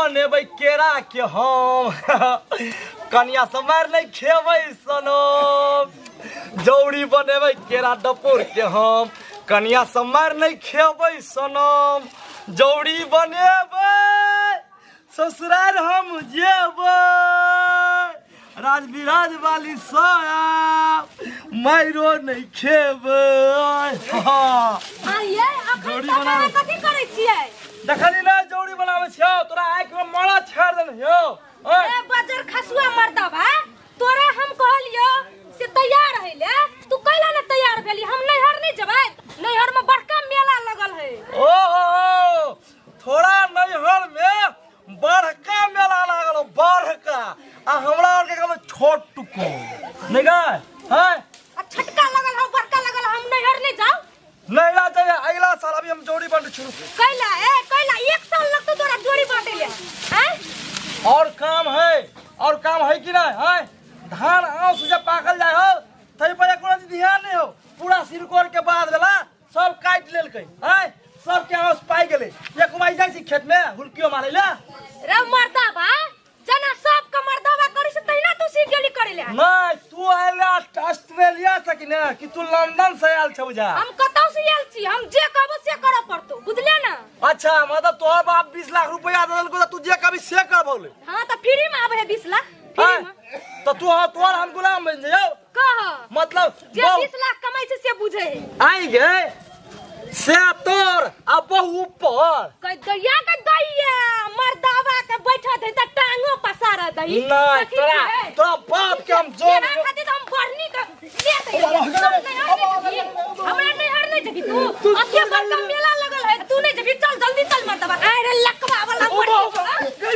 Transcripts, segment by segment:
बनेबै केरा के हम, कनिया से मारि नहि खेबै सनम। जौड़ी बनेबै केरा डपोर के हम, कनिया से मारि नहि खेबै सनम। जौड़ी बनेबै, ससुरार हम जेबै, राजविराज वाली साया माइरो नहि खेबै। हाँ। आइए अखन जोड़ी तक अहाँ बनाबै। कथी करै छियै? देखली ना, जौड़ी बनाबै छियौ, तोरा आँखि में मरा छाड़ि देने यौ। ओए, ए बजर खसुआ मर्दबा, तोरा हम कहलियो से तैयार है ले, तू कैला ने तैयार भेली? हम नैहर नहीं जेबै, नैहर में बड़का मेला लगल है। ओहो, थोड़ा नैहर में बड़का मेला लागल हो, बड़का, आ हमरा और के गाँव में छोट टुको नहीं गए हैं। आ छोटका लगल हो, बड़का लगल हो, हम नैहर नहीं जाओ। नैहरा जाइए अगला साल, अभी हम जोड़ी बंद शुरू। कैला ए कैला एक साल लगतो तोरा जोड़ी बांटे ले हैं? और काम है, और काम है कि नहीं है? धान आँस जब पाकल जाए हो तै पर एको रत्ती ध्यान नहीं हो। पूरा सिरकोर के बाद वाला सब काटि लेलकै हैं, सबके आँस पाइ गेलै। एक बार जाइ छी खेत में हुलकियो मारै ले। रे मर्दाबा, जना सब के मर्दाबा करी से तहिना तू सीख गेली करे ले। नहीं, तू आयल ऑस्ट्रेलिया से कि ने कि तू लंदन से आयल छौ जा? हम कतौ से आयल छी, हम जे कहबो से करऽ पड़तो, बुझले ना? अच्छा, मतलब तोहर बाप 20 लाख रुपया दे देलको त तू जे कभी से करबौ ले? हाँ, त फ्री में आबे है 20 लाख फ्री हैं? में। तो तू हाँ, तोहर हम गुलाम बन जाओ? कह। मतलब जे 20 लाख कमाई छै से बुझे है। आई गे से तोर आ बहु ऊपर। कह दैया के दैया मर्दावा के बैठत है त टांगो पसार दही। नहीं, कथी तोरा छै? तोरा बाप के हम जोर तेरा खातिर त हम बढ़नी के ले दे। हमरा नहीं हर नहीं जबी तू अते बड़का मेला लगल है, तू नहीं जबी। चल जल्दी चल मर्दावा। आय रे लकवा वाला बढ़नी,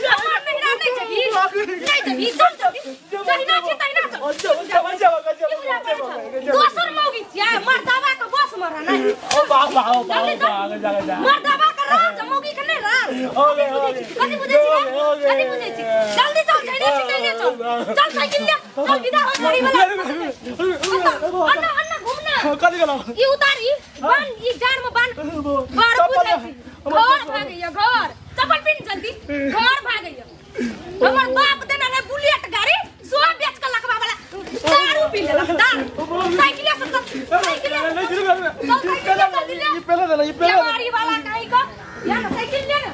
हमरा नहीं नहीं जबी, नहीं जबी, चल जल्दी, जहिना छी तहिना चल। दोसर मौगी छियै, मर्दावा के बस में रहना। जल्दी चल। मर्दावा के राज, मौगी के नहीं राज। कथी बुझै छी रे? कथी बुझै छी? जल्दी चल, जहिना छी तहिना चल। चल साइकिल ले, चल विदा हो गाड़ी वाला। अन्ना अन्ना घूमना। कथी गेलौ? ई उतार, ई बांध, ई जाड़ में बांध। घर बुझै छी, घर भागैया घर, चप्पल पिन जल्दी, घर भागैया। हमर बाप देने रहे बुलेट गाड़ी, सब बेच के लकवा वाला दारू पी लेलक, दारू। साइकिले से चल, साइकिले से चल, चल साइकिल ले, जल्दी ले। ई पहले देला, ई पहले। बीमारी वाला कहीं का या ना, साइकिल ले ना।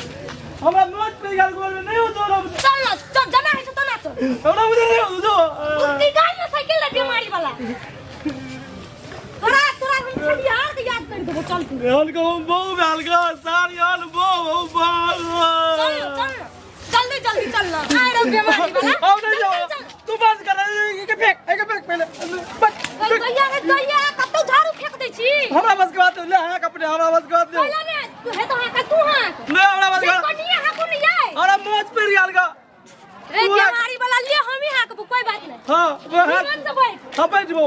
हमरा नोच पे गेल गोल में नहीं होतो हमरा। चल ना, चल, जना है तो ना चल। हमरा मुझे नहीं होतो। निकाल ना साइकिल ले बीमारी वाला। तोरा तोरा हम खटिहार के याद कर देबो, चल तू। एहन को हम बहु भेल ग सारी हन बहु बहु। चल चल, जल्दी जल्दी चल ना। आए रे बीमारी वाला। हम नहीं चल, जाओ। चल। तू बंद कर, के फेंक, के फेंक पहले बस। चल दैया रे दैया, कतौ झाड़ू फेंक दै छी। हमरा बस के बात ले, हां कपड़े हमरा बस के बात ले। कैला ने तू हे तो हाँ तू हाँ। ले हमरा बस के। कनिया हाँ को नहीं आए। हमरा मोच पे रियाल गा। रे बीमारी वाला, ले हम ही हाँकबो, कोई बात नहीं। हां वो हां। निमन से बैठ। हां, बैठबो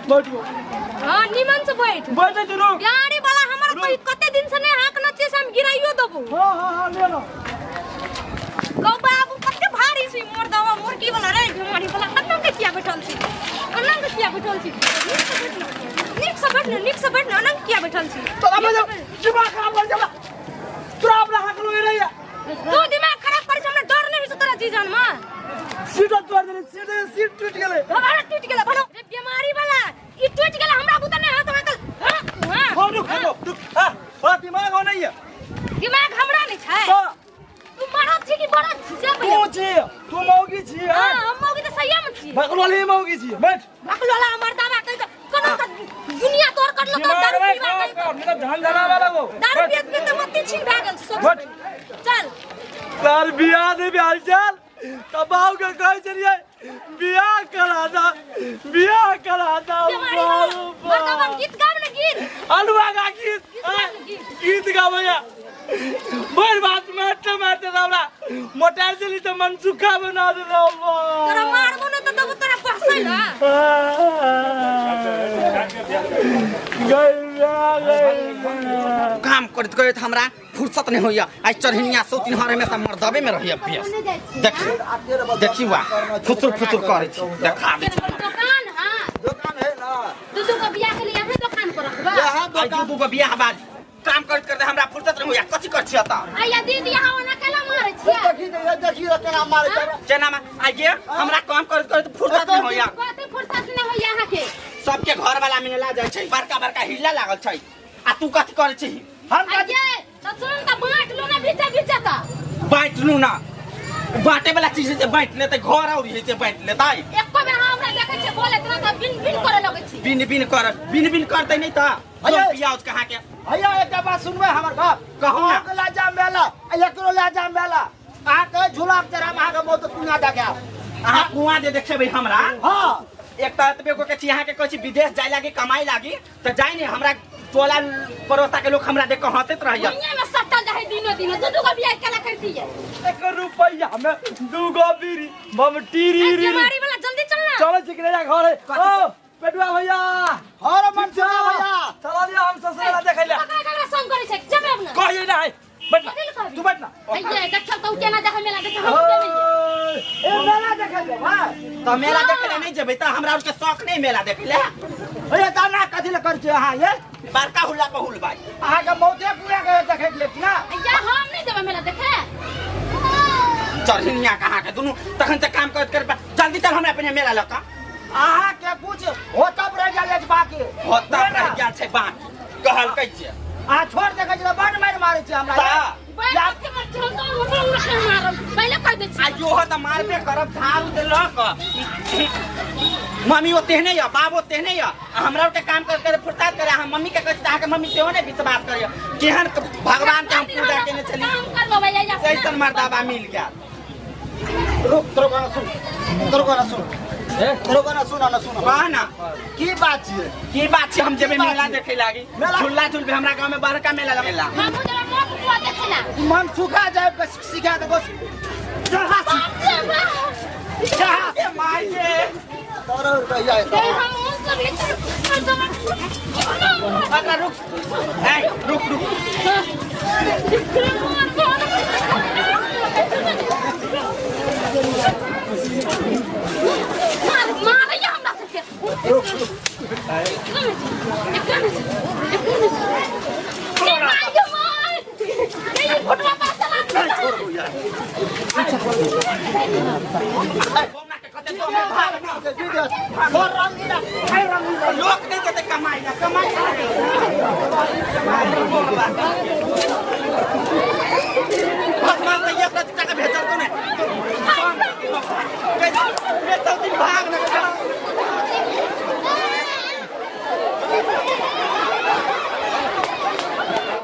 बैठबो। हां, निमन से बैठ। बैठे जरूर। बीमारी वाला, हमरा कोई कते दिन से नहीं हाँकना चाहिए, से हम गिराइयो देबो। हां हां हां, ले लो। गौ बाबू, कते भारी छी मोर दवा मुर्गी वाला। रे बीमारी वाला, अन्ना के किया बैठल छी? अन्ना के किया बैठल छी? नीक से बैठ ना, नीक से बैठ ना, अन्ना के किया बैठल छी? तोरा में दिमाग खराब कर जबला, तोरा अपना हाथ लो रही है। तू दिमाग खराब करै छै, हमरा डर नहीं होइ छै तोरा जी जान में। सीट तोड़ देले, सीट सीट टूट गेले। हमरा टूट गेलै भलो रे बीमारी वाला, ई टूट गेलै, हमरा बुते नहीं हाथ हाथ हां हां। हो रुक, हो रुक, हां हां, दिमाग हो नहीं है। दिमाग हमरा नहीं छै। तो तू मरद छी कि बरद छी से तू भैया? छी, तू मौगी छी। हां, हम मौगी तऽ सहिए में छी। भकलोली मौगी छी, बैठ। भकलोला मर्दावा कहि तऽ कोनो तऽ दुनिया तोड़ कर लो दिमाग दारू नहीं पीवा खराब कहि कर, नहीं तो झंझना वाला वो। दारू पियत पियत तऽ मत्ती छीन भए गेल छै सब। बैठ। चल। तार बियाह नहीं भेल चल तब बाबू के कहै छलियै बियाह करा दा, बियाह करा दा। बीमारी वाला मर्दावा, गीत गाब ने गीत। अलुआ गा गीत। गीत गाब ने गीत। गीत गाबैया बड़ बात मारते मारते हमरा मोटाइल चली तऽ मन सुखा बना देलौ। तोरा मारबो ने तऽ देबो तोरा बहसै ला। काम करैत करैत हमरा फुर्सत नहीं होइया। आइ चढ़िनिया सौतिन हर हमेशा मर्दबे में रहिया व्यस्त। देखी देखी, वाह, फुसुर फुसुर करै छी, देखा दै छी। दोकान हां दुकान है ना? दू दू गो बियाह के लिए यहाँ दोकान पर रखबा। यहाँ आइ दू दुकान। दू गो बियाह बाद काम करैत करैत हमरा फुर्सत नहीं होइया कथी कर छियै त आया दीदी अहाँ ओना केला मारै छियै देखी ने देखी ने केना मारै छै हमरा। केना मा आइए हमरा काम करैत करैत फुर्सत नहीं होइया कथी फुर्सत नहि होइया अहाँके सबके घर वाला मेला जाइ छै बड़का बड़का हिल्ला लागल छै आ तू कथी करै छी हम कथी आइये तऽ सुन तऽ बाँट लो ना बीचे बीचे तऽ बाँट लू ना बाँटे वाला चीज छै बाँट लेतै घर और छै बाँट लेतै एको बेर अहाँ हमरा देखै छियै बोलैत ना तऽ बिन बिन करे लगै छी बिन बिन कर बिन बिन करतै नहीं तऽ अरे! पियाज कहाँ के भैया एकटा बात सुनबै हमर बाप कहू ना। अहाँके लए जायब मेला आ एकरो लए जायब मेला अहाँके झूला के चढ़ाम अहाँके बहुत कुआं देखायब अहाँ कुआं जे देखेबै हमरा हँ एक तऽ एतबे गो के छी अहाँके कहै छी विदेश जाय लागी कमाई लागी तऽ जाय नहीं हमरा टोला पड़ोसा के लोग हमरा देख के हंसैत रहैया दुनिया में सट्टल जाए दिनो दिनो दू दू गो बियाह केला कर दिए एक रुपैया में दूगो बीड़ी बम टीरी री री। बीमारी वाला जल्दी चलना चलो चिकने जा घर है ओ पेटुआ भैया हर मन सुना भैया चला दिया हम ससुराल देखै ले ककरा ककरा संग करै छै जमे अब ना कहिए ना है बैठ ना कथी लए कहबी? तू बैठ ना अइये देखल तऽ उ केना देखै मेला देखे हम जेबै ए मेला देखै जेबै तऽ मेला देखे ले नहीं जेबै तऽ हमरा आरके शौक नहीं मेला देखे ले भैया दाना कथी लए करै छियै अहाँ ये बड़का हुल्ला पहुल भाई अहाँके मौते पूरा के देखै के लेल ना अइया हम नहि जेबै मेला देखे चढ़िनिया कहाँ के दुनू तखन से काम करैत करैत जल्दी चल हमरा अपने मेला लऽ कऽ अहाँके कुछ होतब रहि गेल अछि बाकी होता रहि गेल छै बाकी कहलकै जे अहाँ छोड़ देखै छियै तऽ बड मारि मारै छियै हमरा तऽ बैठ के मर चल तो हमरा उड़ा मारब पहिले कह दै छी आ यो तऽ मारबे करब झाड़ू दे लऽ कऽ मम्मी ओ तेहने यऽ बाबो तेहने यऽ आ हमरा आरके काम कर कर फुर्सत करे अहाँ मम्मी के कहै छी तऽ अहाँके मम्मी सेहो नहि विश्वास करैया केहन भगवान के हम पूजा केने छली काम कर लेबै अइया ऐसन मर्दाबा मिल गेल रुक तोरो गाना सुन तोरो गाना सुन तोरो गाना सुन ना सुन कह ना की बात छियै की बात छै हम जेबै की बात मेला छै? देखे लागी मेला- झूला झूलबे हमरा गाँव में बड़का मेला लगेला हमहूँ जेबै मौत कुआ देखेला मन सुखा जाए बस सिखा दे बस जहाँ से बाप रे बाप जहाँ ए माय गे तोरो रुपैया ए हम उन सब इधर अगला रुक ए रुक रुक मार मारैया हमरा सबके रुक रुक लोक नहीं देते कमाई ना कमाई भगवान तो एक रति टाका भेजल तो नहीं भेजल दिन भाग ना